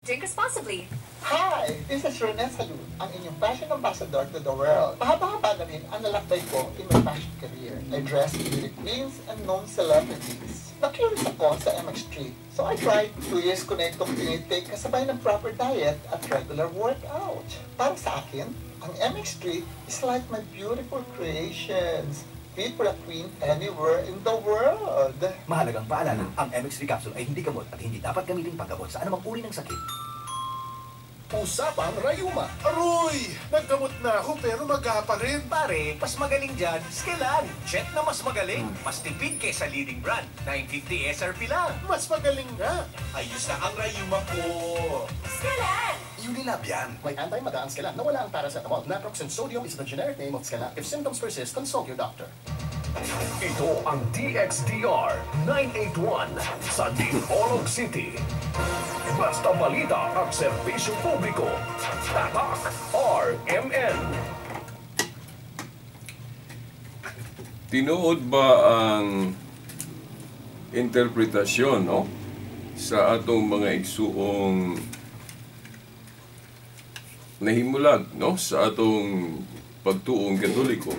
Drink responsibly. Hi! This is Rene Salud, ang inyong fashion ambassador to the world. Mahaba-haba na rin ang nalakbay ko in my fashion career. I dress beauty queens and known celebrities. Na-curious ako sa MX3, so I tried. 2 years ko na itong tinitake kasabay ng proper diet at regular workout. Para sa akin, ang MX3 is like my beautiful creations. Fit for a queen anywhere in the world. Mahalagang paalala, ang MX3 capsule ay hindi gamot at hindi dapat gamitin panggamot sa anumang uri ng sakit. Usapang Rayuma. Aroy! Naggamot na ako pero maga pa rin. Pare, mas magaling dyan, Skelan. Check na mas magaling. Mas tipid kaysa leading brand. 950 SRP lang. Mas magaling na. Ayos na ang Rayuma ko. Skelan! Unilab yan. May anti-maga ang Skelan na wala ang paracetamol. Naproxen sodium is the generic name of Skelan. If symptoms persist, consult your doctor. Ito ang DXDR 981 sa Dipolog City. Basta balita at serbisyo publiko. Tatak RMN. Tinuod ba ang interpretasyon, no, sa atong mga igsuong nahimulag, no, sa atong pagtuong Katoliko?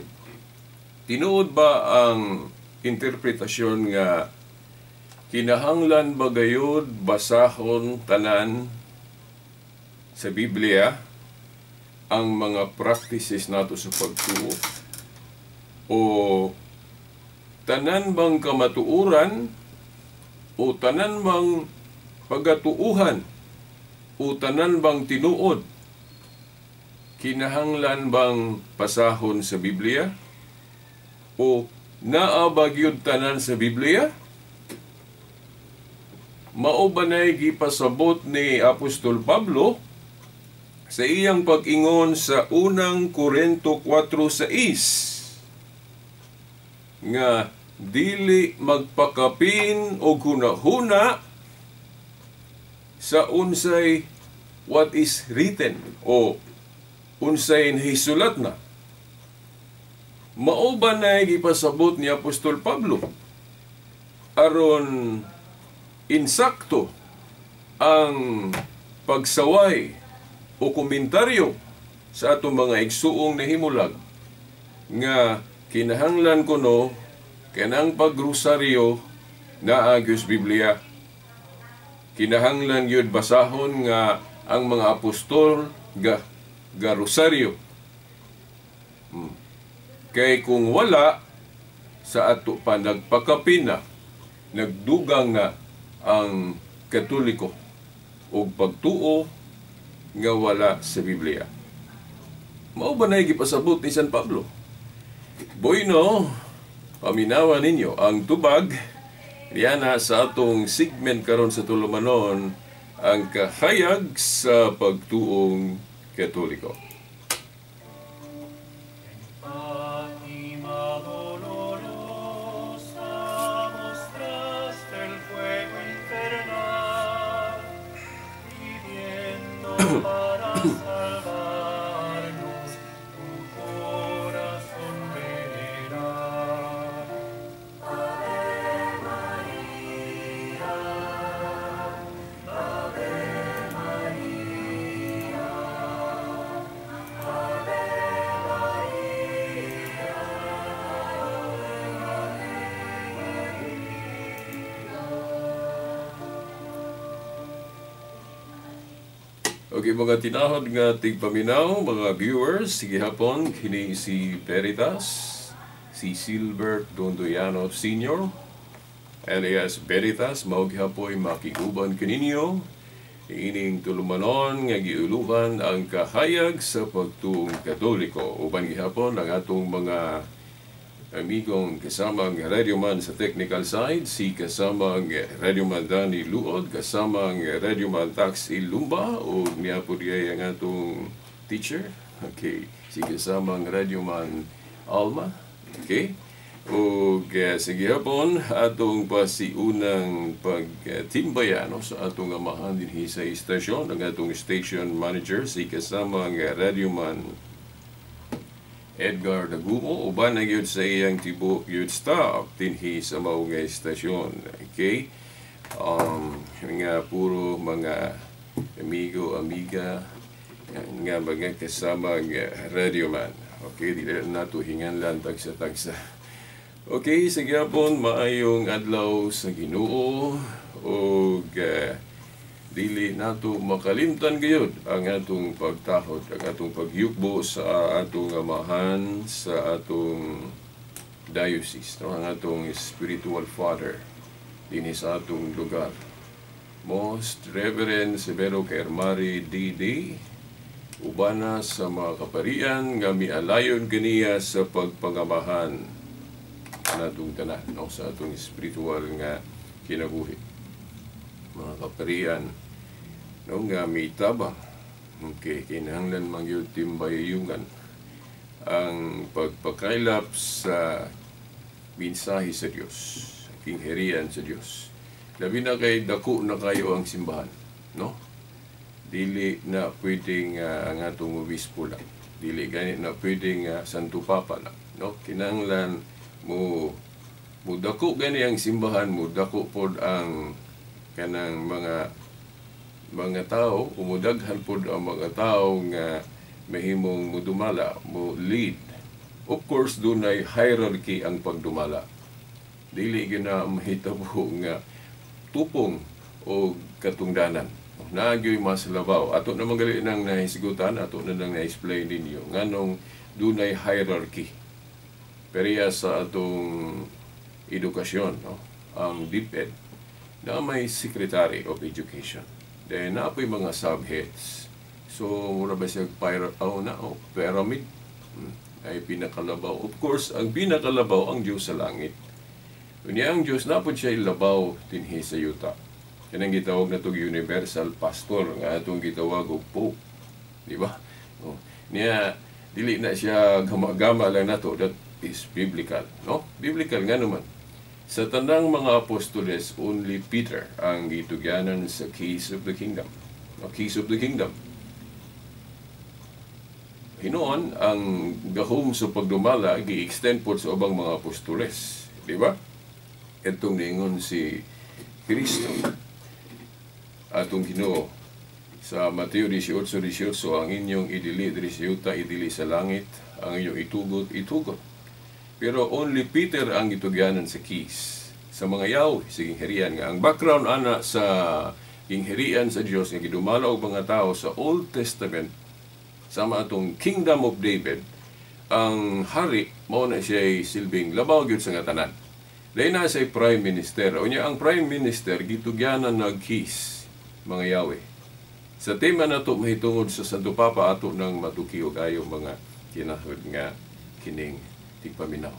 Tinuod ba ang interpretasyon nga kinahanglan ba gayud basahon tanan sa Biblia ang mga practices nato sa pagtuo? O tanan bang kamatuoran o tanan bang pagatuuhan o tanan bang tinuod kinahanglan bang pasahon sa Biblia? O naa ba gyud tanan sa Biblia? Mao ba nay gipasabot ni Apostol Pablo sa iyang pag-ingon sa unang Korinto 4:6 nga dili magpakapin og hunahuna sa unsay what is written o unsay nahisulat na? Mao ba nay gipasabot ni Apostol Pablo aron insakto ang pagsaway o komentaryo sa atong mga igsuong nahimulag nga kinahanglan kuno kanang pagrosaryo naa gyud sa Biblia? Kinahanglan gyud basahon nga ang mga apostol ga rosaryo. Kay kung wala, sa ato pa nagpakapin na, nagdugang na ang Katoliko og pagtuo nga wala sa Biblia. Mao ba na gipasabot ni San Pablo? Bueno, paminawa ninyo ang tubag diana sa atong segment karon sa tulumanon, ang kahayag sa pagtuong Katoliko. Fátima dolorosa, mostraste el fuego infernal, pidiendo para salvarnos tu corazón veneral. Ave María, Ave María, Ave María, Ave María. Okay, mga tinahod nga tigpaminaw, mga viewers, sige hapon, kini si Veritas, si Silbert Dondoyano Sr., alias Veritas, mao gihapoy makiguban kaninyo ining tulumanon nga giuluhan ang kahayag sa pagtuong Katoliko. Uban gihapon ang atong mga amigong kasamang radyoman sa technical side, si kasamang radyoman Danny Luod, kasamang radyoman Tax Ilumba, o niya po diay ang atong teacher, okay, si kasamang radyoman Alma, okay. O sige hapon, atong pasiunang pagtimbaya, no, sa atong amahan dinhi sa istasyon, ang atong station manager, si kasamang radyoman Edgar Dagumo, uban na gyud sa iyang tibuok gyud staff dinhi sa mao nga istasyon. Okay? Nga puro mga amigo, amiga nga mga kasama nga radio man. Okay, dili na nato hinganlan tagsa-tagsa. Okay, sa gyapon, maayong adlaw sa Ginoo ug dili nato makalimtan gayud ang atong pagtahod, ang atong pagyukbo sa atong amahan, sa atong diocese, no? Ang atong spiritual father dinhi sa atong lugar. Most Reverend Severo Caermari D.D., ubana sa mga kaparian nga mialayon kaniya sa pagpangamahan natong tanan, no? Sa atong spiritual nga kinabuhi. Mga kaparian, no, nga mitabang. Okay, kinahanglan man gyud timbayayungan ang pagpakaylap sa mensahe sa Dios, kingherian sa Dios. Labi na kay dako na kayo ang simbahan, no? Dili na pwedeng ang atong obispo lang. Dili gani na pwedeng Santo Papa lang, no? Kinahanglan mo mudako gani ang simbahan, mudako pod ang kanang mga tao, umudaghan pod ang mga tao nga mahimong mudumala, mo lead. Of course, dunay hierarchy ang pagdumala. Dili gyud na mahitabo nga tupong o katungdanan. Naa gyoy mas labaw. Ato na gali nang nahisgutan, ato na nang na-explain ninyo nganong dunay hierarchy. Periya sa atong edukasyon, no? Ang DepEd na may Secretary of Education. Then naa po'y mga subheads. So mura ba siya oh, na, oh, pyramid? Ay pinakalabaw. Of course, ang pinakalabaw ang Diyos sa langit. Unya ang Diyos na po siya ilabaw dinhi sa yuta. Kanang gitawag na tog universal pastor nga atong gitawag og Pope. Di ba? Oh. Niya dili na siya gama-gama lang nato, that is biblical, no? Biblical nga naman. Sa tanang mga apostoles, only Peter ang gitugyanan sa keys of the kingdom. No, keys of the kingdom. Hinuon ang gahom sa pagdumala gi-extend pod sa ubang mga apostoles, di ba? Itong niingon si Kristo atong Ginoo sa Mateo 18:18, ang inyong idili diri sa yuta, idili sa langit, ang inyong itugot, itugot. Pero only Peter ang gitugyanan sa keys sa mga yaw sa gingharian, nga ang background ana sa gingharian sa Dios nga gidumala og mga tao sa Old Testament sama atong Kingdom of David, ang hari mao na siya silbing labaw gyud sa nga tanan. Dahil na siya prime minister. Unya ang prime minister gitugyanan nag keys mga yawe. Sa tema nato mahitungod sa Santo Papa, ato nang matuki og ayo mga kinahod nga kining tigpaminaw.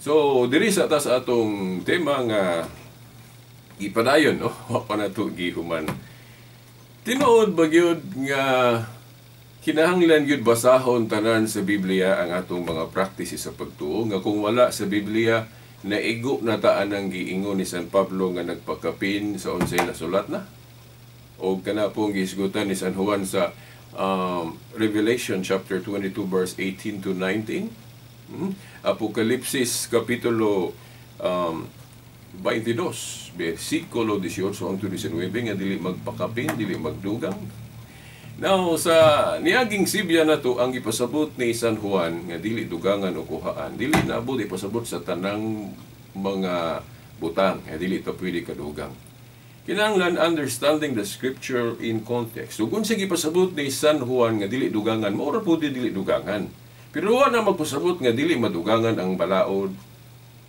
So diri sa tas atong tema nga ipadayon, no? Wa pa nato gihuman. Tinuod ba gyud nga kinahanglan gyud basahon tanan sa Biblia ang atong mga practices sa pagtuo, nga kung wala sa Biblia naigo na taan ang giingon ni San Pablo nga nagpakapin sa unsay nasulat na? O kana pong gihisgutan ni San Juan sa Revelation chapter 22 verse 18 to 19, Apokalipsis kapitulo 22 versikulo 18 hangtod 19 nga dili magpakapin, dili magdugang. Now, sa niaging Sibya na to, ang ipasabot ni San Juan nga dili dugangan o kuhaan, dili naabot ipasabot sa tanang mga butang, nga dili ito pwede kadugang. Kinahanglan understanding the scripture in context. So, kung sige pasabot ni San Juan nga dili dugangan, maura po di dili dugangan. Pero wa na magpasabot nga dili madugangan ang balaod,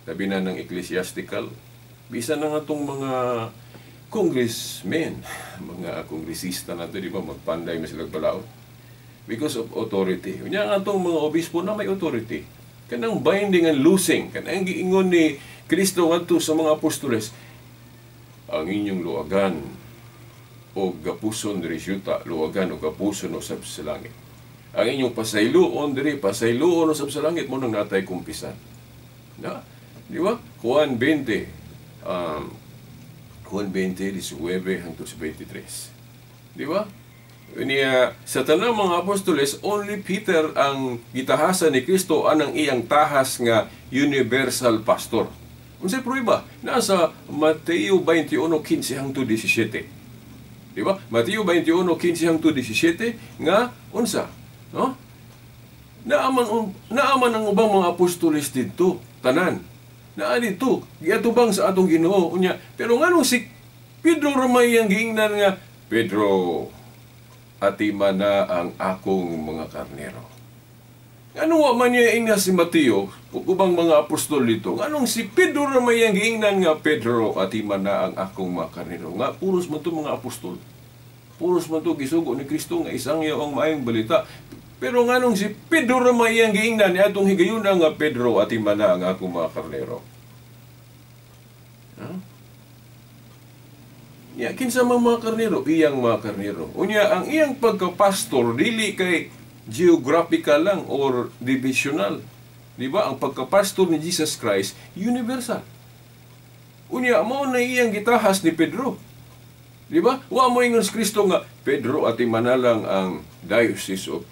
labi na ng ecclesiastical. Bisan na nga itong mga congressmen, mga kongresista nato, di ba, magpanday na sila balaod. Because of authority. Unya nga itong mga obispo na may authority. Kanang binding and loosing, kanang giingon ni Kristo ngadto sa mga apostoles, ang inyong luwagan o gapuson diri sa yuta, luwagan o gapuson usab sa langit. Ang inyong pasayloon diri, pasayloon usab sa langit, mo nang natay kumpisan. Na, di ba? Juan 20, Juan 20, 19 hangtod sa 23. Di ba? Niya, sa tanang mga apostoles, only Peter ang gitahasan ni Kristo anang iyang tahas nga universal pastor. Unsay prueba? Nasa Mateo 21:15 hangtod 17. Di ba? Mateo 21:15 hangtod 17 nga unsa, no? Naaman ang ubang mga apostoles didto, tanan. Naa didto, giatubang sa atong Ginoo unya. Pero nganong si Pedro ra may iyang giingnan nga Pedro, atima na ang akong mga karnero. Ngano wa man niya ingna si Mateo ug ubang mga apostol dito? Nganong si Pedro ra may iyang giingnan nga Pedro, atima na ang akong mga karnero? Nga puros man to mga apostol. Puros man to gisugo ni Kristo nga isangyaw ang maayong balita. Pero nganong si Pedro ra may iyang giingnan ni atong higayuna nga Pedro, atima na ang akong mga karnero? Ha? Ya, kinsa man mga karnero? Iyang mga karnero. Unya, ang iyang pagkapastor dili kay geographical lang or divisional. Di ba? Ang pagkapastor ni Jesus Christ, universal. Unya, mao na iyang gitahas ni Pedro. Di ba? Wa mo ingon si Kristo nga, Pedro, atima na lang ang Diocese of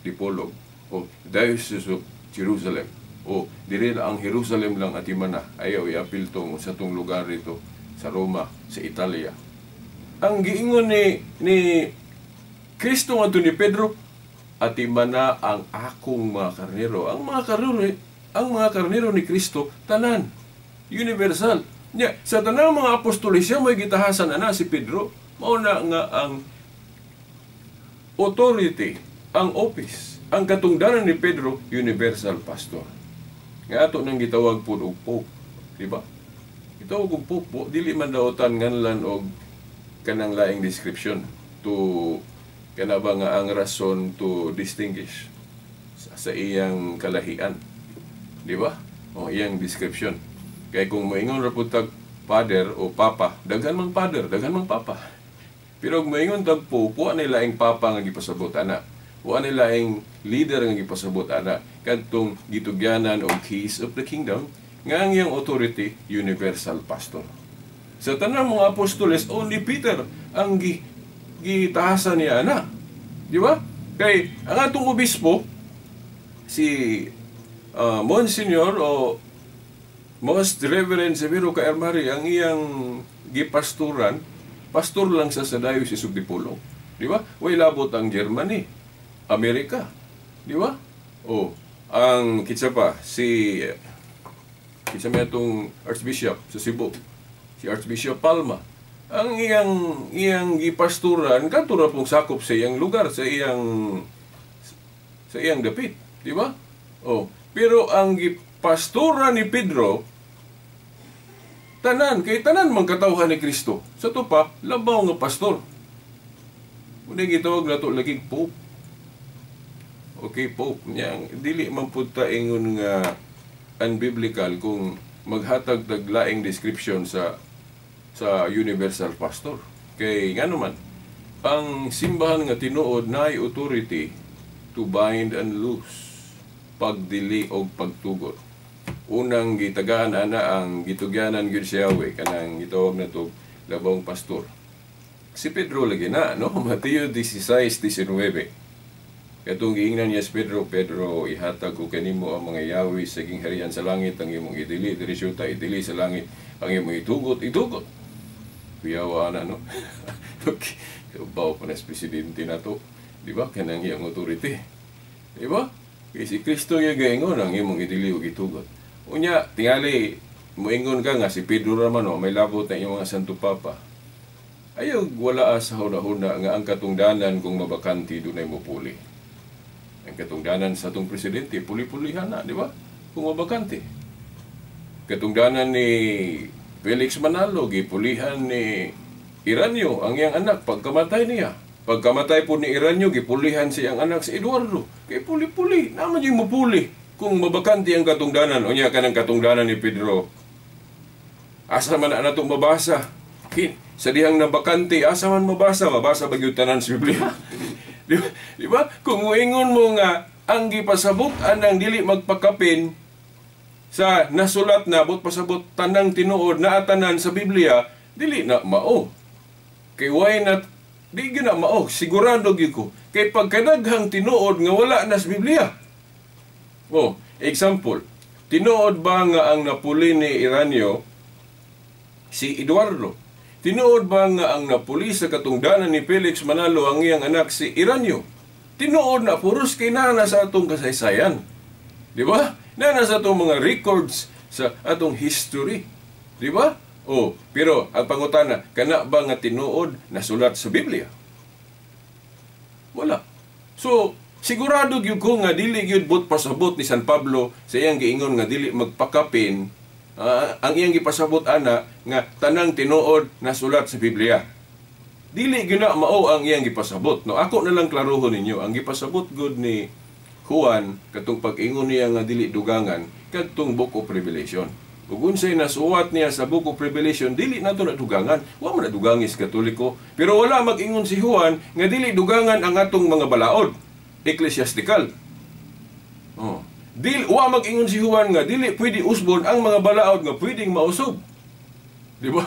Dipolog o Diocese of Jerusalem o diri lang ang Jerusalem lang atima na. Ayaw iapil tong sa tong lugar dito sa Roma, sa Italia. Ang giingon ni Kristo ngadto ni Pedro, atima na ang akong mga karnero. Ang mga karnero ni Kristo tanan, universal. Nya, sa tanang mga apostoles siya may gitahasan ana si Pedro. Mao na nga ang authority, ang office, ang katungdanan ni Pedro, universal pastor. Nga ato nang gitawag pud og pope, di ba? Gitawag og pope, po, dili man daotan nganlan og kanang laing description to kana ba nga ang rason to distinguish sa iyang kalahian. Di ba? O iyang description. Kay kung moingon ra pud tag father o papa, daghan mang father, daghan mang papa. Pero kung moingon tag pope, wa na laing papa nga gipasabot ana. Wa na laing leader nga gipasabot ana. Kadtong gitugyanan og keys of the kingdom nga ang iyang authority, universal pastor. Sa tanang mga apostoles, only Peter ang gitahasan niya ana. Di ba? Kay ang atong obispo si Monsignor o Most Reverend Severo K. Ermari, ang iyang gipastoran, pastor lang sa Diocese of Dipolog. Di ba? Way labot ang Germany, Amerika. Di ba? O, ang kitsa pa, si kitsa may atong Archbishop sa Cebu, si Archbishop Palma. Ang iyang gipastoran kadto ra pong sakop sa iyang lugar, sa iyang dapit, di ba? Oh, pero ang gipastoran ni Pedro tanan, kay tanan man katawhan ni Kristo. Sa to pa, labaw nga pastor. Muna gitawag nato lagi Pope. Okay, Pope. Nya, dili man pud ta ingon nga unbiblical kung maghatag tag laing description sa universal pastor. Kay ngano man, ang simbahan nga tinuod naay authority to bind and loose, pagdili og pagtugot. Unang gitagaan ana ang gitugyanan gyud siya we kanang gitawag na to labawng pastor. Si Pedro lagi na, no? Mateo 16:19. Katong giingnan niya si Pedro, "Pedro, ihatag ko kanimo ang mga yawi sa gingharian sa langit, ang imong idili diri sa idili sa langit, ang imong itugot, itugot." Kuyawa na, no? Okay. Baw pa na sa presidente na to. Di ba? Kanang iyang authority. Di ba? Kay si Kristo yung gaingon, ang imong idili ug itugot. Unya, tingali, moingon ka nga si Pedro raman, oh, may labot na iyong mga Santo Papa. Ayaw wala sa huna-huna nga ang katungdanan kung mabakante dunay mopuli. Ang katungdanan sa atong presidente, puli-pulihan na, di ba? Kung mabakante. Katungdanan ni Felix Manalo, gipulihan ni Iranyo ang iyang anak pagkamatay niya. Pagkamatay po ni Iranyo, gipulihan siyang anak si Eduardo. Kay puli-puli, naman yung mupuli. Kung mabakante ang katungdanan, unya ka ng katungdanan ni Pedro. Asa man na natong mabasa? Sa dihang nabakante, asa man mabasa? Mabasa ba gyud tanan sa Biblia? Di ba? Di ba? Kung muingon mo nga ang gipasabot anang dili magpakapin sa nasulat na but pasabot tanang tinuod na tanan sa Biblia, dili na mao. Kay why not, di gyud na mao, sigurado gyud ko. Kay pagkadaghang tinuod nga wala na sa Biblia. Oh, example, tinuod ba nga ang napuli ni Iranyo si Eduardo? Tinuod ba nga ang napuli sa katungdanan ni Felix Manalo ang iyang anak si Iranyo? Tinuod na puros kay naa na sa atong kasaysayan. Di ba? Naa na sa atong mga records sa atong history. Di ba? Oh, pero ang pangutana, kana ba nga tinuod nasulat sa Biblia? Wala. So, sigurado gyud ko nga dili gyud but pasabot ni San Pablo sa iyang giingon nga dili magpakapin. Ang iyang gipasabot ana nga tanang tinuod nasulat sa Biblia. Dili gyud na mao ang iyang gipasabot. No, ako na lang klarohon ninyo ang gipasabot gud ni Juan katong pag-ingon niya nga dili dugangan kadtong Book of Revelation. Ug unsay nasuwat niya sa Book of Revelation dili nato na dugangan. Wa man na dugangis Katoliko, pero wala mag-ingon si Juan nga dili dugangan ang atong mga balaod ecclesiastical. Oh. Dili wa mag-ingon si Juan nga dili pwede usbon ang mga balaod nga pwedeng mausog. Di ba?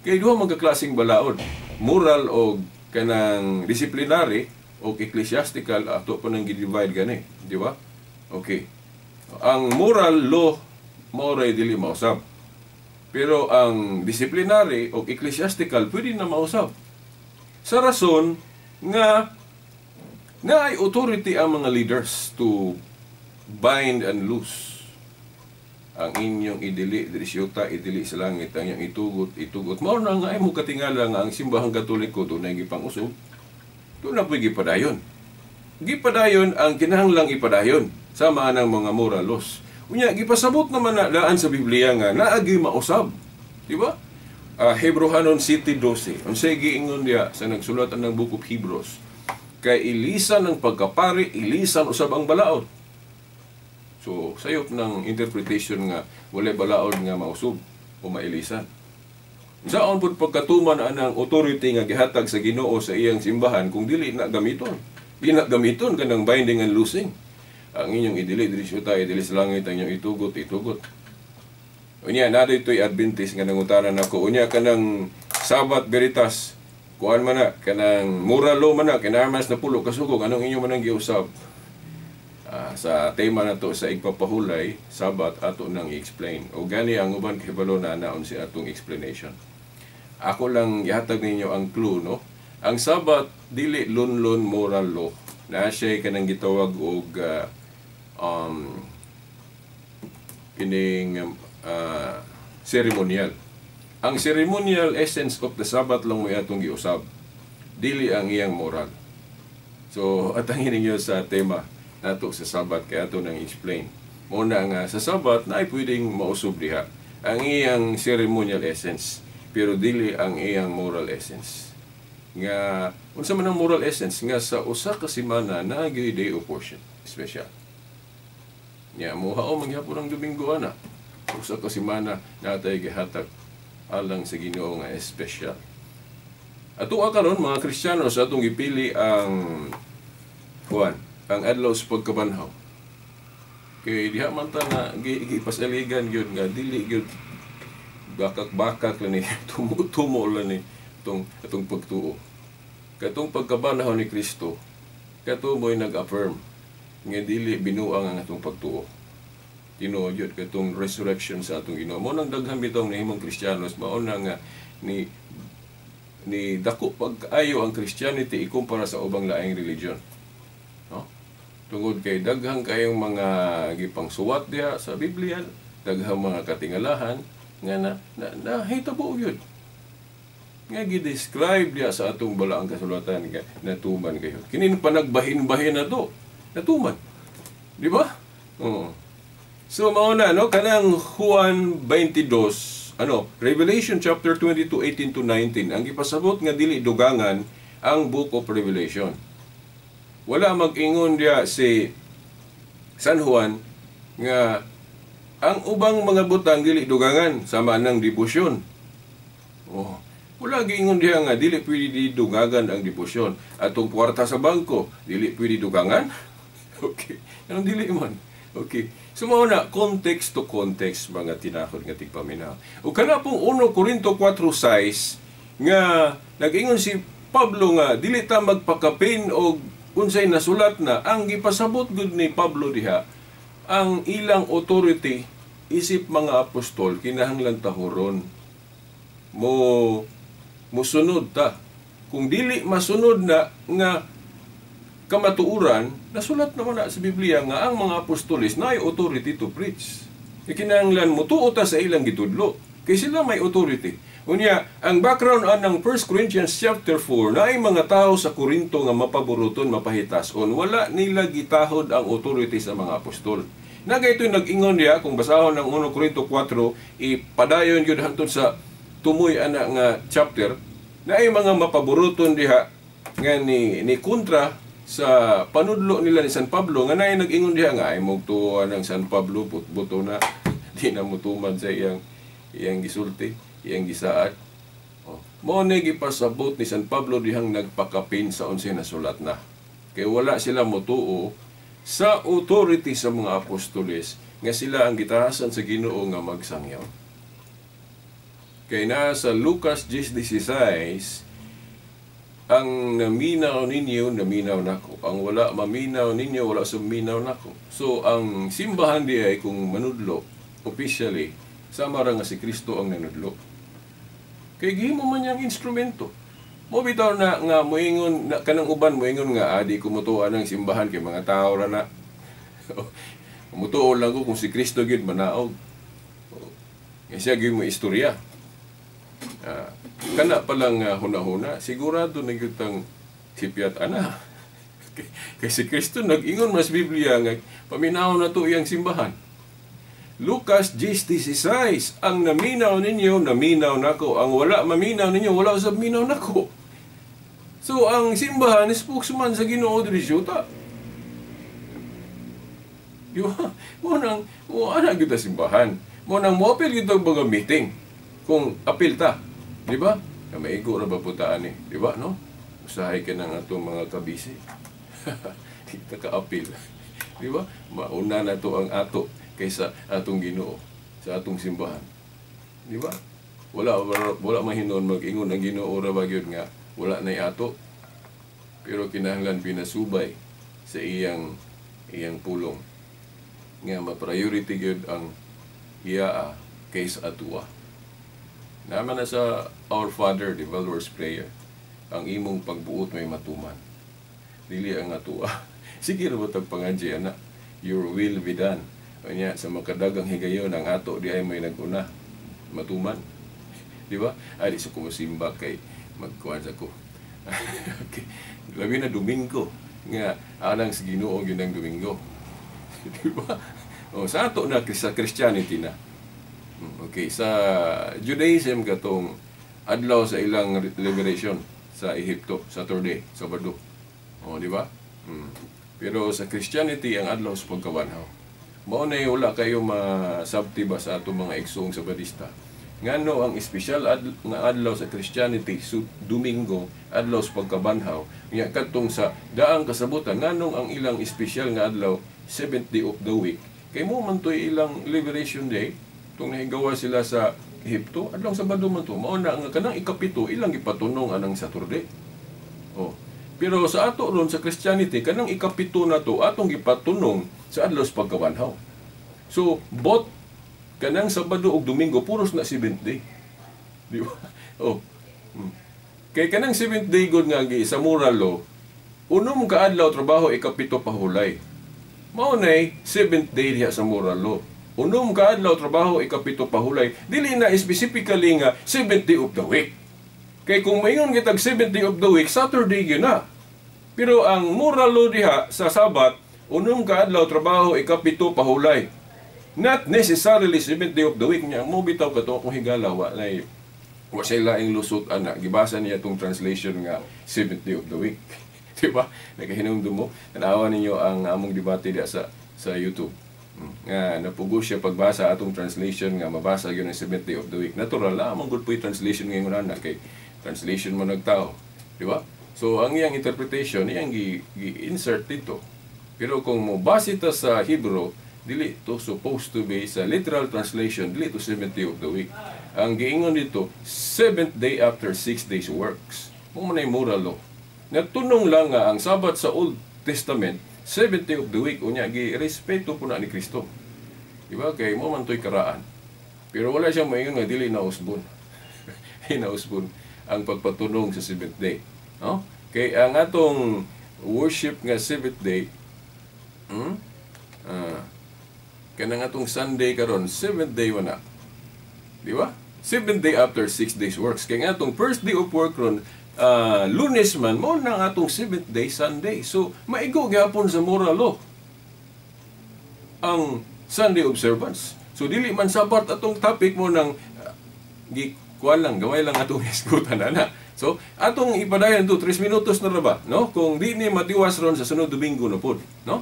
Kay duha man ka klaseng balaod, moral o kanang disciplinary o ecclesiastical, ato pa nang gi-divide gani, di ba? Okay. Ang moral law mao ray dili mausab. Pero ang disciplinary o ecclesiastical pwede na mausab. Sa rason nga naay authority ang mga leaders to bind and loose. Ang inyong idili diri sa yuta, idili sa langit, ang inyong itugot, itugot. Mao na nga ay mo katingala nga ang simbahang Katoliko dunay gipang-usog. Doon na po'y gipadayon. Gipadayon ang kinahanglang ipadayon sama ng mga moral laws. Unya, gipasabot naman na daan sa Biblia nga naagi mausab. Di ba? Hebrohanon 7:12. Unsay giingon diya sa nagsulat ang Book of Hebrews? Kay ilisan ang pagkapari, ilisan usab ang balaod. So, sayop ng interpretation nga walay balaod nga mausog o mailisan. Saon pud pagkatuman anang authority nga gihatag sa Ginoo sa iyang simbahan kung dili na gamiton. Di na gamiton kanang binding and loosing. Ang inyong idili diri sa yuta, idili sa langit, ang inyong itugot, itugot. Unya na dito'y Adventist nga nangutana nako. Unya kanang Sabat Veritas, kuan man na kanang moral law man na kinahanglan na pulo kasugong, anong inyo man ang giusab? Sa tema na to sa igpapahulay Sabat ato nang i-explain. O gani ang uban kahibalo na naon si atong explanation. Ako lang ihatag ninyo ang clue, no? Ang Sabat dili lunlun moral law. Na siya kanang gitawag og kining ceremonial. Ang ceremonial essence of the Sabbath lang mo atong giusab. Dili ang iyang moral. So atangin ninyo sa tema nato sa Sabat kay ato nang explain. Muna nga sa Sabat na ay pwedeng mausog diha ang iyang ceremonial essence, pero dili ang iyang moral essence. Nga unsa man ang moral essence nga sa usa ka semana naa gyud day of worship special. Nya mohaom man gihapon ang Domingo ana. Usa ka semana natay gihatag alang sa Ginoo nga espesyal. Ato karon mga Kristiyano sa atong gipili ang kuan, ang adlaw sa pagkabanhaw. Kay diha man ta na gipasaligan gyud nga dili gyud bakak-bakak lang ni tumo-tumo lang ni atong pagtuo. Katong pagkabanhaw ni Kristo, kato mo'y nag-affirm nga dili binuang ang atong pagtuo. Tinuod yun, katong resurrection sa atong Ginoo. Mao nang daghan bitong nahimong Kristiyanos, mao na nga ni dako pagkaayo ang Christianity ikumpara sa ubang laing religion. No? Tungod kay daghang kayong mga gipangsuwat diha sa Biblia, daghang mga katingalahan nga nahitabo gyud. Nga gi-describe diha sa atong balaang kasulatan nga natuman kayo. Kini panagbahin-bahin na to, natuman. Di ba? Oo. So mao na no kanang Juan 22, Revelation chapter 22 18 to 19, ang gipasabot nga dili dugangan ang Book of Revelation. Wala mag-ingon diya si San Juan nga ang ubang mga butang dili dugangan sama nang debosyon. Oh, wala giingon diya nga dili pwede dugangan ang debosyon. Atong kwarta sa bangko dili pwede dugangan. Okay. Anong dili man? Okay. So mao na context to context mga tinakod nga tigpaminaw. O kana pong 1 Corinto 4:6 nga nag-ingon si Pablo nga dili ta magpakapin og unsay nasulat na, ang gipasabot gud ni Pablo diha ang ilang authority isip mga apostol kinahanglan tahuron mo Musunod ta. Kung dili masunod na nga kamatuoran, nasulat naman na sa Biblia nga ang mga apostoles naay authority to preach. Kinahanglan mutuo ta sa ilang gitudlo. Kay sila may authority. Unya, ang background anang 1 Corinthians chapter 4, naay mga tao sa Corinto nga mapaburuton, mapahitason, wala nila gitahod ang authority sa mga apostol. Naga ito'y nag-ingon niya, kung basahon ng 1 Corinto 4, ipadayon yun hantod sa tumoy ana nga chapter, naay mga mapaburuton diha nga ni kontra sa panudlo nila ni San Pablo, nga naay nag-ingon diha nga ay mugtuo ng San Pablo, putbuto na, di na mutuman sa iyang gisulti, iyang gisaad. Oh. Mao ni gipasabot ni San Pablo dihang nagpakapin sa unsay nasulat na. Kay wala sila motuo sa authority sa mga apostoles nga sila ang gitahasan sa Ginoo nga magsangyaw. Kay naa sa Lucas 10:16, ang naminaw ninyo, naminaw nako. Ang wala maminaw ninyo, wala suminaw nako. So ang simbahan di ay kung manudlo officially, sama ra nga si Kristo ang nanudlo. Kay gihimo man niyang instrumento. Mo bitaw na nga moingon na kanang uban moingon nga di ko motuo ang simbahan kay mga tao ra na. Mutuo lang ko kung si Kristo gyud manaog. Kay siya gyud mo istorya. Kana pa lang hunahuna, sigurado na gyud tang sipyat ana. Kay si Kristo nag-ingon mas Biblia nga paminaw na to iyang simbahan. Lucas 10:16, ang naminaw ninyo, naminaw nako. Ang wala maminaw ninyo, wala usab minaw nako. So ang simbahan spokesman sa Ginoo diri syuta. Di ba? Mo nang mo ana gyud simbahan. Mo nang moapil gyud og mga meeting. Kung apil ta, di ba? Na maigo ra ba putaan ni, di ba, no? Usahay ka ng atong mga kabisi. Di ta ka-apil. Di ba? Mauna na to ang ato kaysa atong Ginoo sa atong simbahan. Di ba? Wala mahinon mag-ingon ang Ginoo ra ba gyud nga wala nay ato. Pero kinahanglan pinasubay sa iyang pulong nga ma-priority gyud ang iya kaysa atua. Naman na sa Our Father, the Lord's Prayer, ang imong pagbuot may matuman. Dili ang atua. Sige ra ba tag pangadji ana, your will be done. Kanya sa makadagang higayon ang ato di ay may naguna matuman. Di ba? Ay di sa kumusimba kay magkuan sa ko. Okay. Labi na Domingo nga alang sa Ginoo gyud ang Domingo. Di ba? O sa ato na sa Christianity na. Okay, sa Judaism katong adlaw sa ilang liberation sa Ehipto, Saturday, Sabado. O di ba? Pero sa Christianity ang adlaw sa pagkabanhaw. Mao na wala kayo masabti ba sa atong mga igsoong Sabadista. Ngano ang espesyal nga adlaw sa Christianity, Domingo, adlaw sa pagkabanhaw, nya kadtong sa daang kasabutan nganong ang ilang espesyal nga adlaw, 7th day of the week. Kay mo man to'y ilang liberation day, tung nahigawa sila sa Ehipto, adlaw Sabado man to. Mao na nga kanang ikapito ilang gipatunong anang Saturday. Oh. Pero sa ato ron sa Christianity, kanang ikapito na to atong gipatunong sa adlaw sa pagkabanhaw. So both kanang Sabado ug Domingo puros na 7th day. Di ba? Oh. Kay kanang 7th day gud nga gi sa moral law, unom ka adlaw trabaho, ikapito pahulay. Mao nay 7th day diha sa moral law. Unom ka adlaw trabaho, ikapito pahulay. Dili na specifically nga 7th day of the week. Kay kung mayon kitag 7th day of the week, Saturday gyud na. Pero ang moral law diha sa Sabat, unom ka adlaw trabaho, ikapito pahulay. Not necessarily 7th day of the week niya. Mo bitaw kato akong higala wa nay wa siya laing lusot ana. Gibasa niya tong translation nga 7th day of the week. Di ba? Nakahinumdum mo. Tanawa ninyo ang among debate diha sa YouTube. Nga napugos siya pagbasa atong translation nga mabasa gyud ang 7th day of the week. Natural la man gud po'y translation ngayon ana kay translation man nagtao, di ba? So ang iyang interpretation iyang gi-insert dito. Pero kung mobase ta sa Hebrew, dili to supposed to be sa literal translation, dili to 7th day of the week. Ang giingon dito, 7th day after 6 days works. Mo man ay moral law. Natunong lang nga ang Sabat sa Old Testament, 7th day of the week, unya gi-respeto po na ni Kristo. Di ba? Kay mo man to'y karaan. Pero wala siyang maingon nga dili na usbon. Dili na usbon ang pagpatunong sa seventh day. No? Kay ang atong worship nga seventh day, kanang atong Sunday karon, seventh day man na. Di ba? Seventh day after 6 days works. Kay nga atong first day of work ron, Lunes man, mao na ang atong seventh day, Sunday. So, maigo gyapon sa moral law ang Sunday observance. So, dili man sabat atong topic mo ng gikuan lang, gamay lang atong isgutan ana. So, atong ipadayon to 3 minutos na ra ba, no? Kung di ni matiwas ron sa sunod Domingo na pod, no?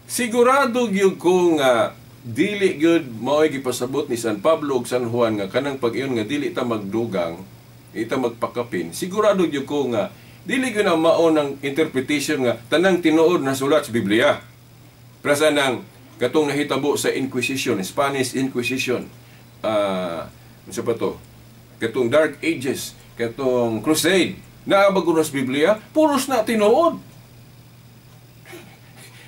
Sigurado gyud ko nga dili gyud mao'y gipasabot ni San Pablo ug San Juan nga kanang pag-iyon nga dili ta magdugang, di ta magpakapin. Sigurado gyud ko nga dili gyud ang mao ng interpretation nga tanang tinuod na sulat sa Biblia. Prasa nang katong nahitabo sa Inquisition, Spanish Inquisition, unsa pa to? Katong Dark Ages, katong Crusade, naa ba kuno sa Biblia? Puros na tinuod.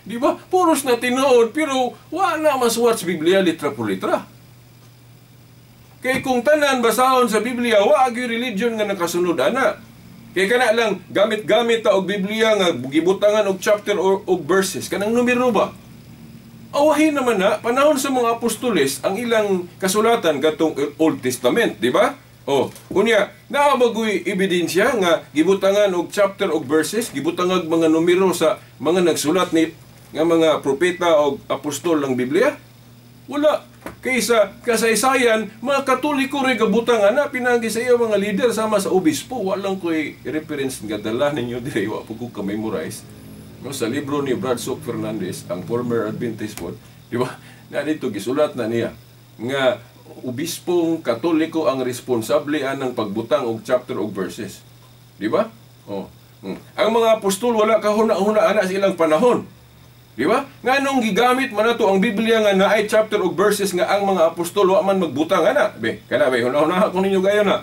Di ba? Puros na tinuod, pero wa na masuwat sa Biblia litra por litra. Kay kung tanan basahon sa Biblia, wa gyud religion nga nakasunod ana. Kay kana lang gamit-gamit ta og Biblia nga gibutangan og chapter or og verses, kanang numero ba? Awahin naman na, panahon sa mga apostoles, ang ilang kasulatan katong Old Testament, di ba? O, unya, naa ba goy ebidensya nga gibutangan og chapter og verses, gibutangag mga numero sa mga nagsulat ni nga mga propeta og apostol ng Biblia? Wala. Kaysa kasaysayan, mga Katoliko rin gabutang ana, pinagi sa iyo mga leader sama sa obispo. Walang ko'y reference nga dala ninyo dire, wa po ko ka-memorize. No, sa libro ni Brad Sok Fernandez, ang former Adventist po, di ba? Na dito gisulat na niya nga obispong Katoliko ang responsable anang pagbutang og chapter og verses. Di ba? Oh. Ang mga apostol wala kahuna-huna ana sa ilang panahon. Di ba? Nganong gigamit man nato ang Biblia nga naay chapter og verses nga ang mga apostol wa man magbutang ana. Be, kana be huna-huna ako ninyo gayon na.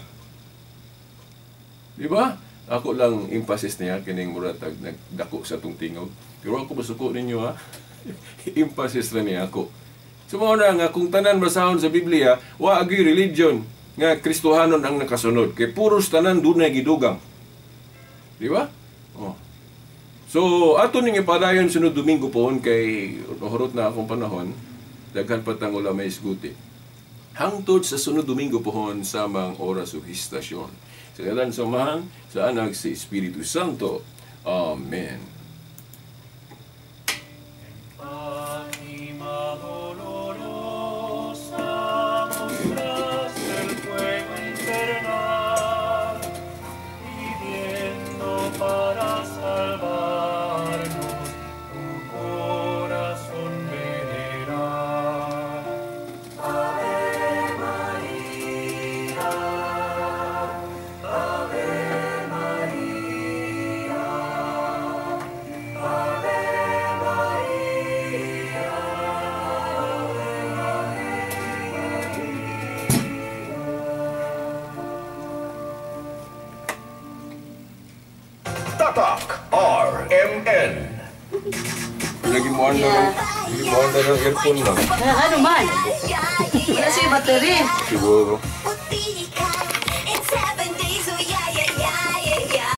Di ba? Ako lang emphasis niya kining muratag nagdako sa atong tingog. Pero ako masuko ninyo ha. Emphasis ra niya ako. So mao na nga kung tanan basahon sa Biblia, wa agi religion nga Kristohanon ang nakasunod. Kay puros tanan dunay gidugang. Di ba? Oh. So ato ning ipadayon sunod Domingo pohon kay hurot na akong panahon. Daghan pa tang wala may isguti. Hangtod sa sunod Domingo pohon samang oras ug istasyon. Sa ngalan sa Amahan, sa Anak, sa Espiritu Santo. Amen. Anima dolorosa, mostraste el fuego infernal, pidiendo para salvarnos tu corazón veneral. Ave Maria, Ave Maria, Ave Maria, Ave Tatak RMN. Lagi mo ang lagi mo ang earphone lang. Ano man? Wala siya battery. Siguro.